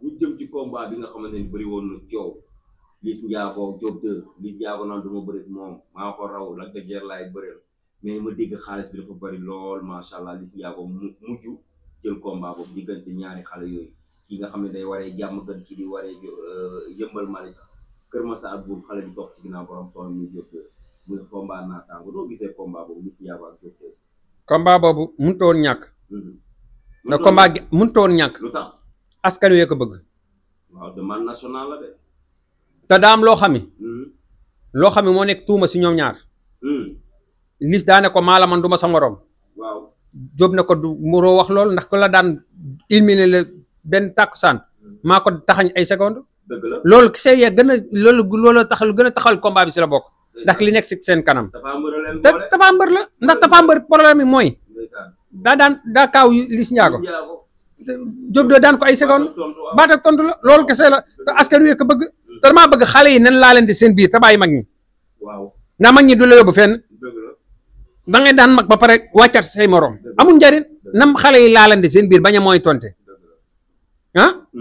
ñu jëm ci combat bi nga xamante ni bëri woon na coow Liss Ndiago Diop 2 Liss Ndiago naan duma bëri moom maa ko raw Lac de Guiers laay bëreel mais ma dégg xaalis bi dafa bëri lool macha allah Liss Ndiago mujj jël combat boobu diggante ñaari xale yooyu ki nga xam ne day waree jàmm gën ki di waree yëmbal Malika Kër Massar buur xale di topp ci ginnaaw borom soo muy Diop 2 muy combat naataango doo gisee combat boobu Liss Ndiago ak Diop 2. combat boobu mënut a woon ñàkk. te combat gi mënut a woon ñàkk. lu tax askan wi ko bëgg. waaw demande nationale la de. te daa am loo xam ne. loo xam ne moo nekk tuuma si ñoom ñaar. Liss daa ne ko maa la man du ma sa morom. waaw Diop ne ko du muroo wax loolu ndax ko la daan ilmine la benn tàkkusaan maa ko taxañ ay seconde. dëgg la loolu kese yee gën a loolu tax lu gën a taxal combat bi si la bokk. ndax li nekk si seen kanam. te Tapha Mbeur la ndax Tapha Mbeur problème bi mooy. daa kaaw Liss Ndiago. Diop de daan ko ay seconde baat ak tontu la loolu kese la te askan wi ko bëgg. te damaa bëgg xale yi nan laa leen di seen biir te bàyyi mag ñi. waaw ndax mag ñi du la yóbbu fenn. da ngay daan mag ba pare wàccat say morom amul njariñ nam xale yi laalante seen biir bañ a mooy tonte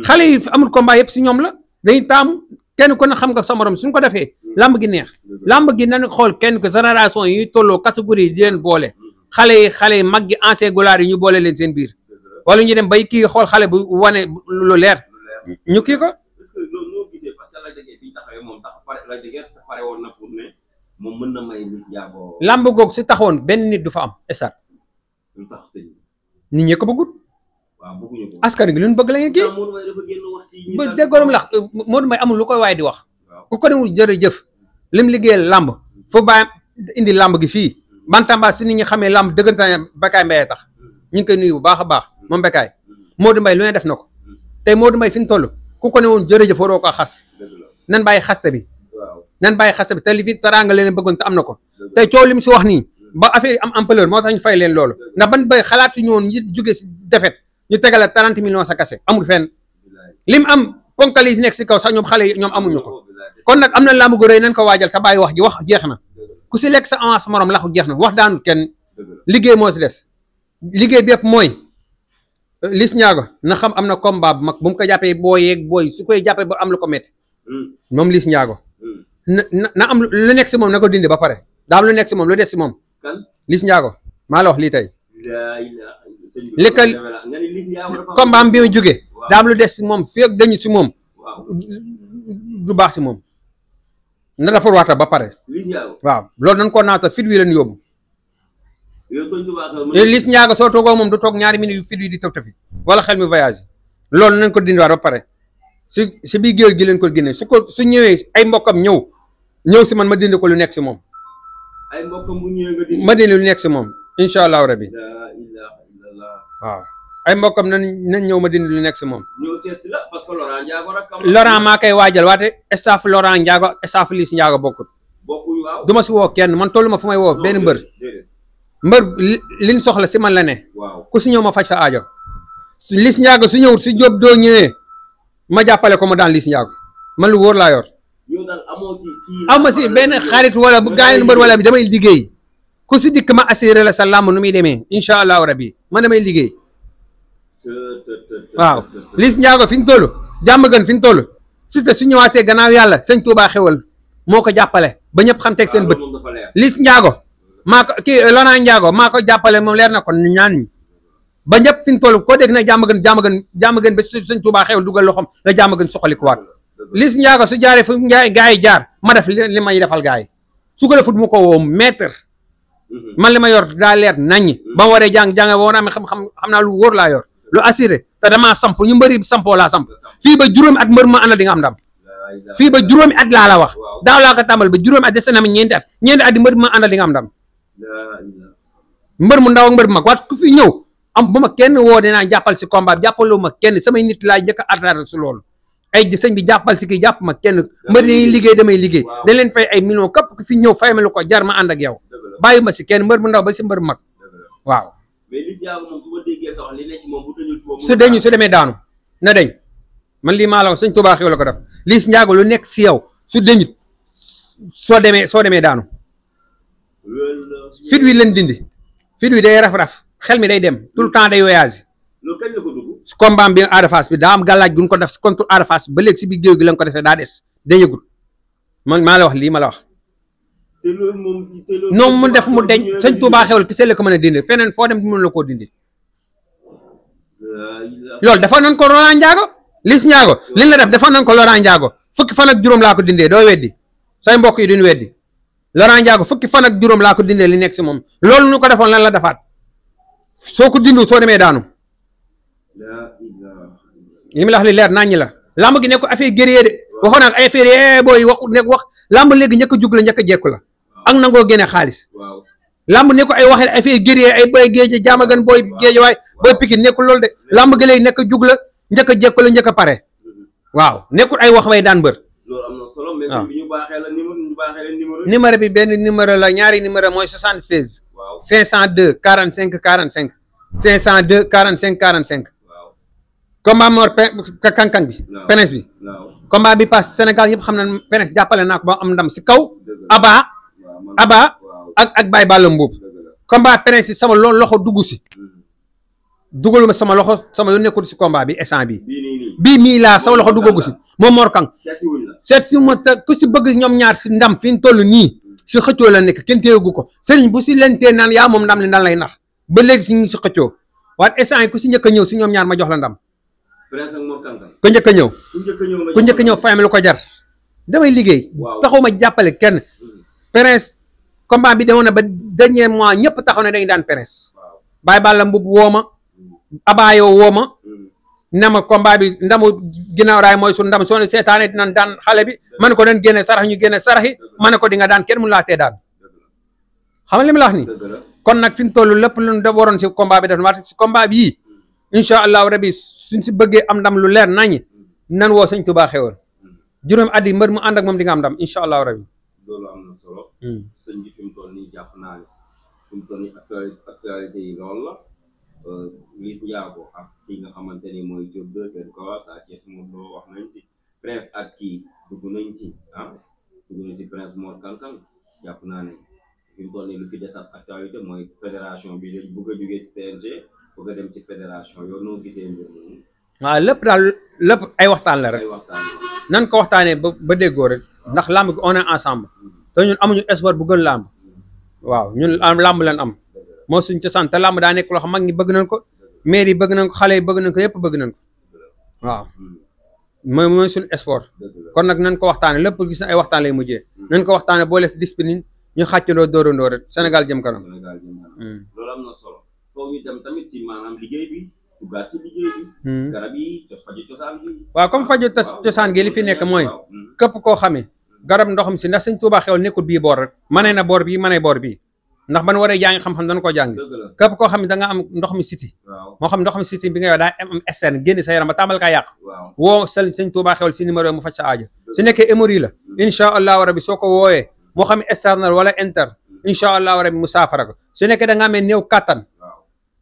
xale yi amul combat yëpp si ñoom la dañuy taamu kenn ku ne xam nga sa morom suñ ko defee lamb gi neex lamb gi nañ xool kenn ko génération yi tolloo catégorie yi di leen boole xale yi mag gi ancien gulaar yi ñu boole leen seen biir wala ñu dem bay kii xool xale bu wane lu leer ñu kii ko. est-ce que loolu noo gisee parce que Lac de Guiers bi ñu taxawee moom tax Lac de Guiers pare woon na pour ne moom mën na may Liss Ndiago. lamb googu si taxawoon benn nit du fa am estat. lu tax sëñ nit ñi ko bëggut. waaw bëgguñu ko. askan gi lu ñu bëgg la ngeen kii. Modou Mbaye dafa génn wax ci ba déggoo la Modou Mbaye amul lu koy waaye di wax. ku ko newul jërëjëf lim liggéeyal lamb fu bàyyi indi lamb gi fii Bantamba si nit ñi xamee lamb dëggantaan Bécaye Mbaye tax ñu ngi koy nuyu bu baax a baax moom Bécaye Modou Mbaye lu ne def na ko tey Modou Mbaye fi ñu toll ku ko ne woon jërëjëf waroo ko xas nan bàyyi xaste bi nan bàyyi xaste bi te li fi taraanga leen bëggoon te am na ko tey coow li mu si wax nii ba affaire am ampleur moo tax ñu fay leen loolu ndax ban bay xalaatu ñu woon ñi jóge si defet ñu tegale 30 millions sa kase amul fenn lim am ponkal yi nekk si kaw sax ñoom xale yi ñoom amuñu ko kon nag am na làmb gu rëy nañ ko waajal sa bàyyi wax ji wax jeex na ku si lekk sa avance morom laxu jeex na wax daanul kenn liggéey moo si des liggéey bi yëpp mooy Liss Ndiago na xam am na combat bu mag bu mu ko jàppee boo yeeg booy su koy jàppee ba am lu ko métti moom Liss Ndiago na am lu nekk si moom na ko dindi ba pare daa am lu nekk si moom lu des si moom Liss Ndiago maa la wax lii tey li ko combat am bi mu jógee daa am lu des si moom fii ak dañu si moom du baax si moom na dafa waata ba pare waaw loolu nañ ko naata fit wi leen yóbbu Liss Ndiago soo toogoo moom du toog ñaari minutes yu fit wi di tëf tëfi wala xel mi voyage loolu nañ ko dindiwaat ba pare si biir géew gi leen ko génne su ñëwee ay mbokkam ñëw si man ma dindi ko lu nekk si moom ay mbokkam bu ñëwee nga dindi ma dindi lu nekk si moom incha allahu rabi waaw ay mbokkam nañ ñëw ma dindi lu nekk si moom. ñëw seet si la parce que Laurent Ndiago rek. Laurent maa koy waajal waate staff Laurent Ndiago staff Liss Ndiago bokkut. bokkuñ waaw du ma si woo kenn man tollu ma fu may woo benn mbër. liñ soxla si man la ne. ku si ñëw ma faj sa aajo. Liss Ndiago su ñëwut si Diop doo ñëwee ma jàppale ko ma daan Liss Ndiago man lu wóor laa yor. yow daal amoo ci kii aw ma si benn xarit wala bu gaañu mbër wala bi damay liggéey ku si dikk ma assuré la sa làmb nu muy demee incha allahu rabi man damay liggéey. waaw Liss Ndiago fi ñu toll jàmm gën fi ñu toll Siteu su ñëwaatee gannaaw yàlla sëñ Touba xewal moo ko jàppale ba ñëpp xam teg seen bët Liss Ndiago maa ko kii Laurent Ndiago maa ko jàppale moom leer na ko ñaan ñi ba ñëpp fi ñu toll koo dégg na jàmm gën ba sëñ Touba xewal dugal loxoom la jàmm gën soxalikuwaat Liss Ndiago su jaaree fu gaa yi jaar ma def li may defal gaa yi su ko defut mu ko woo mètre man li ma yor daa leer naññi ba ma waree jàng ba war a amee xam naa lu wóor laa yor lu assuré te damaa samp ñu mbëri sampoo laa samp fii ba juróomi at mbër ma àndal di nga am ndam fii ba juróomi at laa la wax daaw laa ko tàmbal ba juróomi at des na ma ñeenti at di mbër ma àndal di nga am ndam mbër mu ndaw ak mbër mu mag waat ku fi ñëw am bu ma kenn woo dinaa jàppal si combat jàppaloo ma kenn samay nit laa njëkk a attaqué si loolu ay sëñ bi jàppal si kii jàpp ma kenn mbër dañuy liggéey damay liggéey dañ leen fay ay millions képp ku fi ñëw fay ma lu ko jar ma ànd ak yow bàyyi ma si kenn mbër mu ndaw ba si mbër mu mag waaw mais Liss Ndiago moom su ma déggee sax li nekk ci moom bu tëjul foofu su demee daanu na deñ man lii maa la wax sëñ Touba xew la ko def Liss Ndiago lu nekk si yow su deñut soo demee daanu fit wi leen dindi fit wi day raf-raf xel mi day dem tout le temps day voyage combat bi Ada Fass bi daa am gàllaaj gu ñu ko def si contre Ada Fass ba léegi si biir géew gi la ko defee daa des day yëgul man maa la wax lii ma la wax. te loolu moom noonu mu def mu deñ sëñ Touba xewal ki la ko mën a dindi feneen foo dem mën la koo dindi. loolu dafa nañ ko Laurent Ndiago Liss Ndiago liñ la def dafa nañ ko Laurent Ndiago fukki fan ak juróom laa ko dindee doo weddi say mbokk yi duñ weddi Laurent Ndiago fukki fan ak juróom laa ko dindee li nekk si moom loolu nu ko defoon lan la defaat soo ko dindu soo demee daanu li mu la wax li leer naññi la lamb gi nekk affaire guerrier de waxoon naa ay affaire booy wax lamb léegi ñëkk a jug la ñëkk a jekku la ak nangoo génne xaalis lamb ne ko ay waxee affaire guerrier ay boy géej jaamagan booy géej waay booy Pikine nekkul loolu de lamb gi léegi nekk a jug la njëkk a jekku la njëkk a pare waaw nekkul ay wax way daan bër. loolu am na solo mais bi ñu baaxee la numéro numéro bi benn numéro la ñaari numéro mooy 76 502 45 45 502 45 45 combat Mor kankang bi penes bi combat bi pass Sénégal ñëpp xam na penes jàppale naa ko ba am ndam si kaw aba ak Baye Balla Mbuub combat penes bi sama loxo dugg si dugaluma sama loxo sama yoon nekkul si combat bi instant bii mii laa sama loxo duggagu si moom Mor Kang seet si ma te ku si bëgg ñoom ñaar si ndam fi ñu toll nii si xëccoo la nekk kenn téyegu ko sëriñ bu si lentee naan yaa moom ndam li ndan lay nax ba léegi si ñu si xëccoo waaye instant yi ku si njëkk a ñëw si ñoom ñaar ma jox la ndam ku njëkk a ñëw ku njëkk a ñëw fayam lu ko jar damay liggéey taxuma jàppale kenn Prince combat bi demoon na ba dernier mois ñëpp taxaw ne dañu daan Prince Baye Balla Mbub wooma abaayoo wooma ne ma combat bi ndamu ginnaaw raay mooy su ndam soo seetaane dinañ daan xale bi ma ne ko dañ génne sarax ñu génne sarax yi ma ne ko di nga daan kenn mu laa tee daan xam nga li ma la wax ni kon nag fi mu toll lépp lu da waroon si combat bi def na si combat bi yii incha allahu rabi suñ si bëggee am ndam lu leer nañi nan woo sëñ Touba xewal juróom at yi mbër mu ànd ak moom di nga am ndam incha allahu rabi. loolu am na solo. sëñ bi fi mu toll nii jàpp naa ne fi mu toll nii actualité yi loolu la Liss Ndiago ak ki nga xamante ni mooy Diop 2 seen kaw Sa Thiès moom loo wax nañ ci Prince ak kii dugg nañ ci dugg nañ ci Prince Mor Kankang jàpp naa ne fi mu toll nii lu fi desat actualité mooy fédération bi léegi bëgg a jógee ci CNG bëgg a dem ci fédération yow noo gisee mbir mi. waaw lépp daal lépp ay waxtaan la rek nan ko waxtaanee ba déggoo rek ndax làmb gi on est ensemble te ñun amuñu espoir bu gën làmb waaw ñun làmb leen am moo suñ cosaan te làmb daa nekk loo xam mag ñi bëgg nañ ko maire yi bëgg nañ ko xale yi bëgg nañ ko yëpp bëgg nañ ko waaw mooy suñu sport kon nag nañ ko waxtaane lépp gis na ay waxtaan lay mujjee nañ ko waxtaane boo def discipline ñu xàccandoo dóorandoo rek Sénégal jëm kanam. loolu am na solo foog ñu dem tamit ci maanaam liggéey bi duggaat ci liggéey bi. garab yi faju cosaan bi. waaw comme faju cosaan gi li fi nekk mooy képp koo xamee garab ndoxam si ndax sëñ Tuubaa xewal nekkul bii boor rek manee na boor bii manee boor bii ndax ban waree jàngi xam-xam dañ ko jàng képp koo xam ne da nga am ndox mi siti moo xam ndox mi siti bi nga yow daa am externe génn sa yaram ba tàmbal kaa yàq woo sëñ Tuubaa xewal si numéro mu faj sa aajo su nekkee hémorroïde la incha allahu rabi soo ko woowee moo xam externe wala inter incha allahu rabi mu saafara ko su nekkee da nga amee néew kattan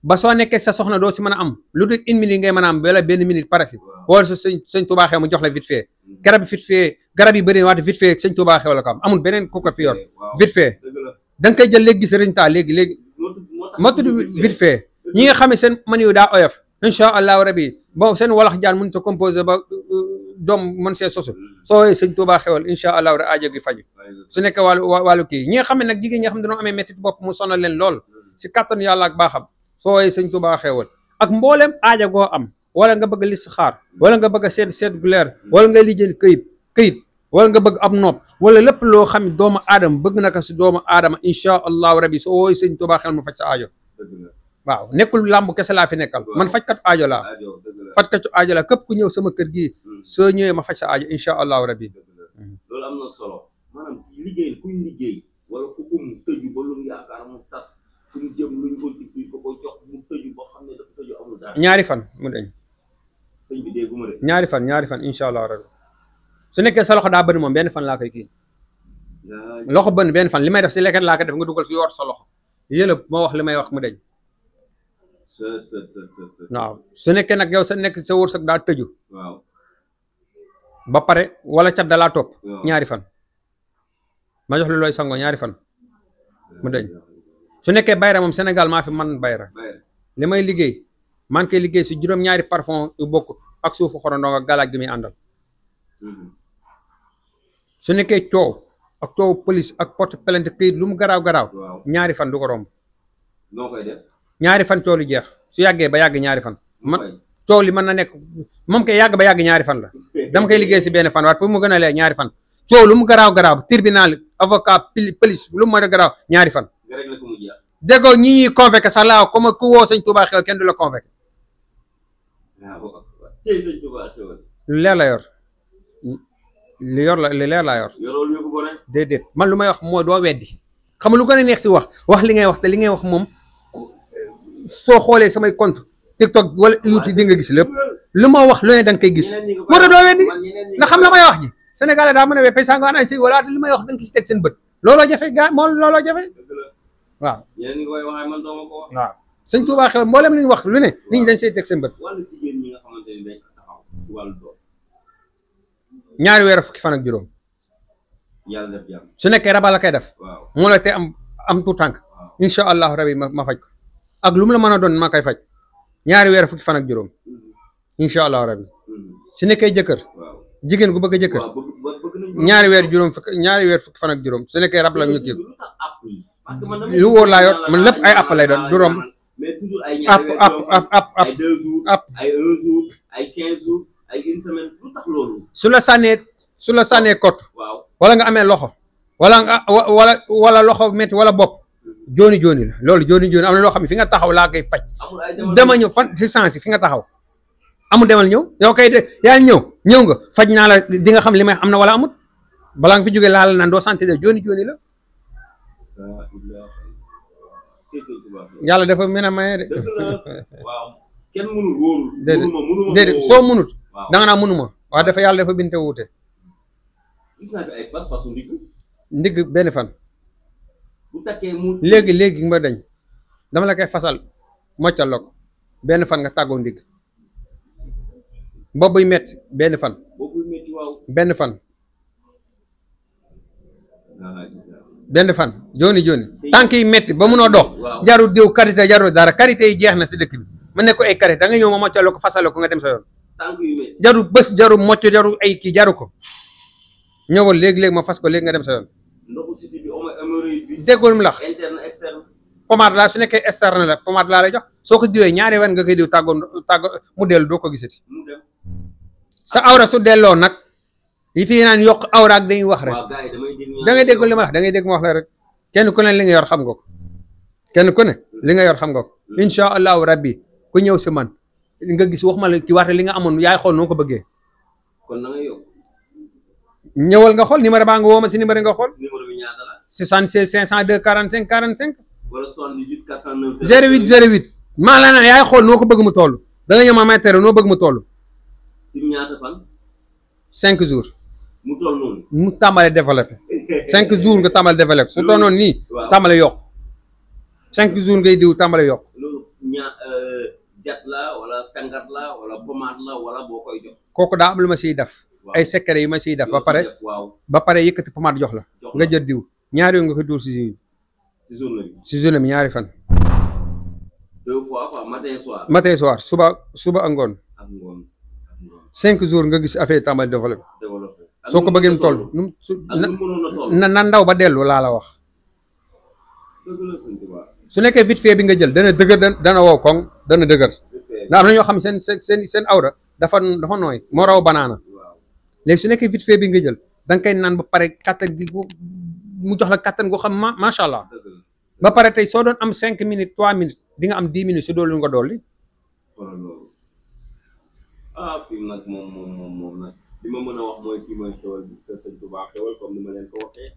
ba soo nekkee sa soxna doo si mën a am lu dul une minute ngay mën a am wala benn minute pare si wala su sëñ Tuubaa xew mu jox la vite fait garab yi vite fait garab yi bëri waate vite fait sëñ Tuubaa xew la ko am amul beneen ku ko fi yor vite fait da nga koy jël léegi gis résultat léegi moo tudd vite fait ñi nga xam ne seen man yu daa oyof incha allahu rabi boo seen walax jaan mënut a composé ba doom mën see sosu soo woowee sëñ Tuubaa xewal incha allahu rabi aajo gi faju su nekkee wàllu kii ñi nga xam ne nag jigéen ñi nga xam ne dañoo amee métti bopp mu sonal leen lool si kattanu yàlla ak baaxam soo woowee sëñ Tuubaa xewal ak mboolem aaja goo am wala nga bëgg listixaar wala nga bëgg a seet gu leer wala nga lijjël këyit wala nga bëgg ab nopp wala lépp loo xam ne doomu aadama bëgg na ko si doomu aadama incha allahu rabi soo woowee sëñ Tuubaa xewal mu faj sa aajo waaw nekkul làmb kese laa fi nekkal man fajkatu aajo laa fajkatu aajo laa képp ku ñëw sama kër gii soo ñëwee ma faj sa aajo incha allahu rabi. loolu am na solo maanaam liggéey kuñ liggéey wala ku tëju ba lu mu yaakaar mu tas fu mu jëm luñ ko jox mu tëju ba xam ne dafa tëju amul dara. ñaari fan mu deñ. sëñ bi dégguma de. ñaari fan incha allahu rabi su nekkee sa loxo daa bëri moom benn fan laa koy kii. loxo bënn benn fan li may def si lekket laa koy def nga dugal si yor sa loxo yëlëb moo wax li may wax mu deñ. waaw su nekkee nag yow sa nekk sa wërsëg daa tëju. waaw ba pare wala cat da laa topp. ñaari fan ma jox la looy sangoo ñaari fan mu deñ su nekkee bayra moom Sénégal maa fi man bayra li may liggéey man koy liggéey si juróom-ñaari parfum yu bokk ak suufu xorondong ak galaaj gi muy àndal su nekkee coow ak coow police ak porte plainte këyit lu mu garaaw garaaw ñaari fan du ko romb noo koy def ñaari fan coow li jeex su yàggee ba yàgg ñaari fan man coow li mën na nekk moom koy yàgg ba yàgg ñaari fan la dama koy liggéey si benn fan waat pour mu gën a lee ñaari fan coow lu mu garaaw garaaw tribunal avocat police lu mu mën a garaaw ñaari fan déggoo ñi ñuy convoqué sax laa comme ku woo sëñ Touba Xewal kenn du la convoqué lu leer la yor li leer laa yor déedéet man lu may wax mooy doo weddi xam nga lu gën a neex si wax li ngay wax te li ngay wax moom soo xoolee samay compte TikTok wala YouTube di nga gis lépp lu ma wax lu ne da nga koy gis moo tax doo weddi nga xam la may wax ji Sénégalais daa mën a pay sango ana si wala li may wax da nga si teg seen bët looloo jafe gaa moo looloo jafe waaw waaw sëñ Touba Xewal mboolem li ñu wax lu ne nit ñi dañ see teg seen bët ñaari weer fukki fan ak juróom su nekkee raba la koy def moo la te am tout tànk incha allahu rabi ma faj ko ak lu mu la mën a doon ma koy faj ñaari weer fukki fan ak juróom incha allahu rabi su nekkee jëkkër jigéen gu bëgg a jëkkër ñaari weer fukki fan ak juróom su nekkee rab la ñu kii lu wóor laa yor man lépp ay app lay doon du romb app ay 1 jour ay 15 jours ay une semaine lu tax loolu su la sànnee kot wala nga amee loxo wala loxo métti wala bopp jooni la loolu jooni am na loo xam ne fi nga taxaw laa koy faj dama ñëw fan si sens fi nga taxaw amul demal ñëw yow kay yaa ñëw nga faj naa la di nga xam li may am na wala amut balaa nga fi jógee laal naan doo santé de jooni la yàlla dafa mën a maye de kenn mënul wóorul déedéet soo mënut da nga naa mënuma waaye dafa yàlla dafa binte wuute gis naa fi ay fasu ndigg benn fan bu takkee mu léegi ma dañ dama la koy fasal moccal la ko benn fan nga tàggoo ndigg bopp buy metti benn fan benn fan jooni tànk yi metti ba munoo dox jarul diw karité jarul dara karité yi jeex na si dëkk bi ma ne ko ay karité da nga ñëw ma moccal la ko fasal la ko nga dem sa yoon jarul bés jarul mocc jarul ay kii jaru ko ñëwal léegi ma fas ko léegi nga dem sa yoon déggul mu lax pommade la su nekkee externe la pommade laa lay jox soo ko diwee ñaari wen nga koy diw tàggo mu dellu doo ko gisati sa awra su delloo nag yi fii naan yokk awra ak dañuy wax rek da ngay déggul li ma wax da ngay dégg ma wax la rek kenn ku ne li nga yor xam nga ko incha allahu rabbi ku ñëw si man nga gis wax ma la ci waxte li nga amoon yaay xool noo ko bëggee kon na nga yokk ñëwal nga xool numéro baa nga woo ma si numéro nga xool numéro bi ñaata la 76 502 45 45 wala 78 409 08 maa la naan yaay xool noo ko bëgg mu toll da nga ñëw ma may tere noo bëgg mu toll si ñaata fan 5 jours mu toll noonu mu tàmbale développé 5 jours nga tàmbale développé su toll noonu nii tàmbale yokk 5 jours ngay diw tàmbale yokk loolu jat la wala sangat la wala pommade la wala boo koy jox kooku daa am lu ma siy def ay secret yi ma siy def ba pare yëkkati pommade jox la nga jël diw ñaari yoon nga ko duur si journée bi ñaari fan 2 fois quoi matin soir suba ak ngoon 5 jours nga gis affaire tàmbali développé soo ko bëggee mu toll na ndaw ba dellu laa la wax su nekkee vite fait bi nga jël dana dëgër dana wow koŋ dana dëgër ndax am na ñoo xam seen awra dafa nooy moo raw banaana léegi su nekkee vite fait bi nga jël da nga koy naan ba pare kattan gi mu jox la kattan goo xam macha allah ba pare tey soo doon am 5 minutes 3 minutes di nga am 10 minutes su doolu nga dolli fii nag moom nag li ma mën a wax mooy fii mooy Xewal bi kër Sëñ Touba Xewal comme ni ma leen ko waxee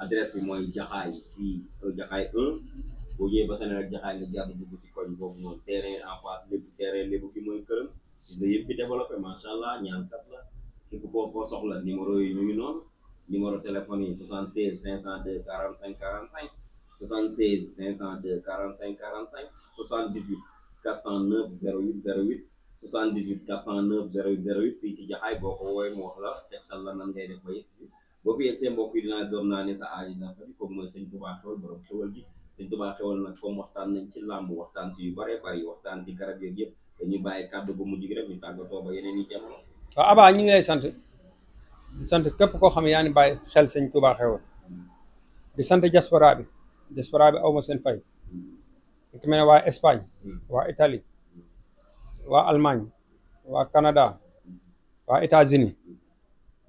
adresse bi mooy Jaxaay fii Jaxaay 1 boo ñëwee ba Sénégal Jaxaay nga jàpp dugg ci koñ boobu noonu terrain en face lépp terrain lépp bi mooy këram gis nga yëpp fi développé macha allah ñaan kat la képp koo soxla numéro yi ñu ngi noonu numéro téléphone yi 76 502 45 45 76 502 45 45 78 409 08 08 78 409 08 08 fii ci Jaxaay boo ko woowee mu wax la tegtal la nan ngay def ba yegg si boo fi yegg seen mbokk yi dinaa gëm naa ne sa aaji dina fa comme mooy Sëñ Touba Xewal borom xewal gi Sëñ Touba Xewal nag comme waxtaan nañ ci làmb waxtaan ci yu bare bari waxtaan ci garab yeeg yëpp dañuy bàyyi kàddu bu mujj gi rek ñu tàggatoo ba yeneen yi jamono. waaw Aba ñu ngi lay sant di sant képp koo xam ne yaa ngi bàyyi xel sëñ Touba Xéwal di sant diaspora bi awma seen fay ku mel ne waa Espagne waa Italie waa Allemagne waa Canada waa États-Unis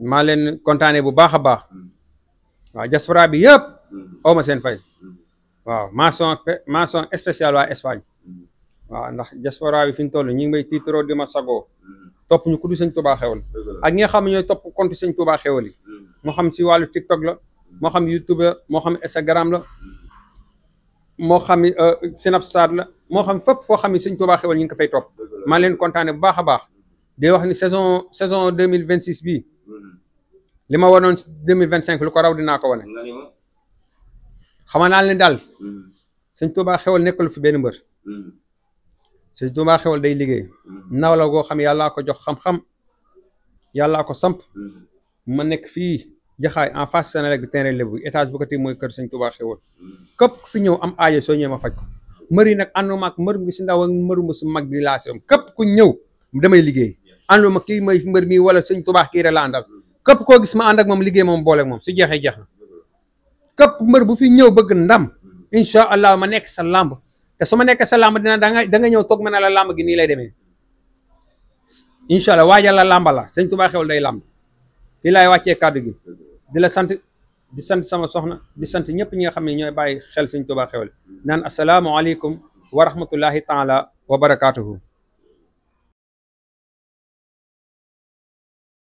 maa leen kontaane bu baax a baax waaw diaspora bi yëpp awma seen fay waaw mention spéciale waa Espagne waaw ndax diaspora bi fi ñu toll ñu ngi may tiitaroo di ma sagoo topp ñu ku du sëñ Touba Xéwal ak ñi nga xam ne ñooy topp compte sëñ Touba Xéwal yi moo xam si wàllu TikTok la moo xam YouTube la moo xam Instagram la moo xam Snapchat la moo xam fépp foo xam ne sëñ Touba Xéwal ñu ngi ko fay topp maa leen kontaane bu baax a baax di wax ni saison 2026 bii li ma wanoon 2025 lu ko raw dinaa ko wane xamaa naa leen daal sëñ Touba Xéwal nekkalu fi benn mbër sëñ Touba Xéwal day liggéey naw la goo xam yàllaa ko jox xam-xam yàllaa ko samp ma nekk fii jaxaay en face Sénégal bi terrain lébu étage bu ko ti mooy kër sëñ Touba Xéwal képp ku fi ñëw am aajo soo ñëwee ma faj ko mbër yi nag ànduma ak mbër mi si ndaw ak mbër mu si mag bi laa si am képp ku ñëw damay liggéey ànduma kii mooy mbër mi wala sëñ Touba kii rek la àndal képp koo gis ma ànd ak moom liggéey moom boole ak moom su jeexee jeex na képp mbër bu fi ñëw bëgg ndam incha allah ma nekk sa làmb te su ma nekkee sa làmb dina da nga ñëw toog ma ne la làmb gi nii lay demee incha allah waajal la làmba la sëñ Touba Xéwal day làmb fii laay wàccee kàddu gi di la sant di sant sama soxna di sant ñëpp ñi nga xam ne ñooy bàyyi xel sëñ Touba Xéwal naan asalaamaaleykum wa rahmatullahi taala wa barakaatuhu